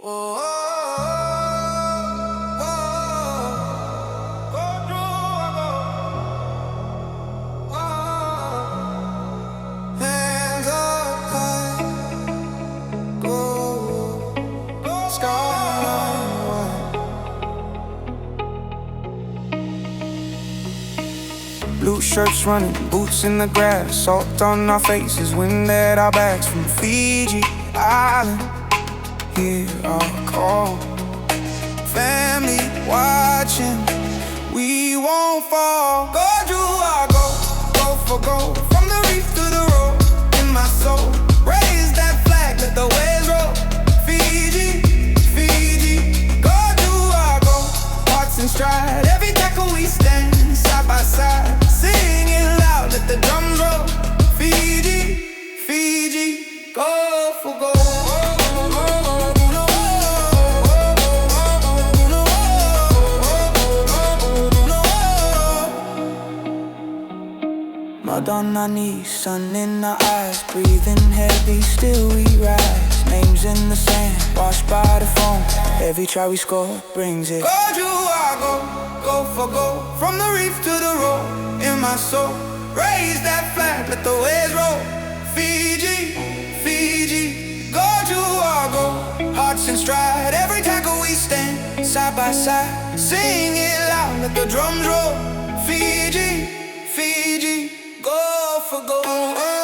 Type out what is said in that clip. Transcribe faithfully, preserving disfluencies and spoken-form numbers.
Hands up high, go, go sky high. Blue shirts running, boots in the grass, salt on our faces, wind at our backs from Fiji Island. Hear our call, family watching, we won't fall. Go Drua, go, go for gold, from the reef to the road. In my soul, raise that flag, let the waves roll. Fiji, Fiji, go Drua, go, hearts in stride, every tackle we stand, side by side, singing loud, let the drums roll. Fiji, Fiji, go for gold. Mud on our knees, sun in our eyes, breathing heavy, still we rise. Names in the sand, washed by the foam. Every try we score brings it. Go Drua, go, go for gold. From the reef to the road, in my soul, raise that flag, let the waves roll. Fiji, Fiji, go Drua, go. Hearts in stride, every tackle we stand, side by side, sing it loud, let the drums roll. Fiji, Fiji, go for gold.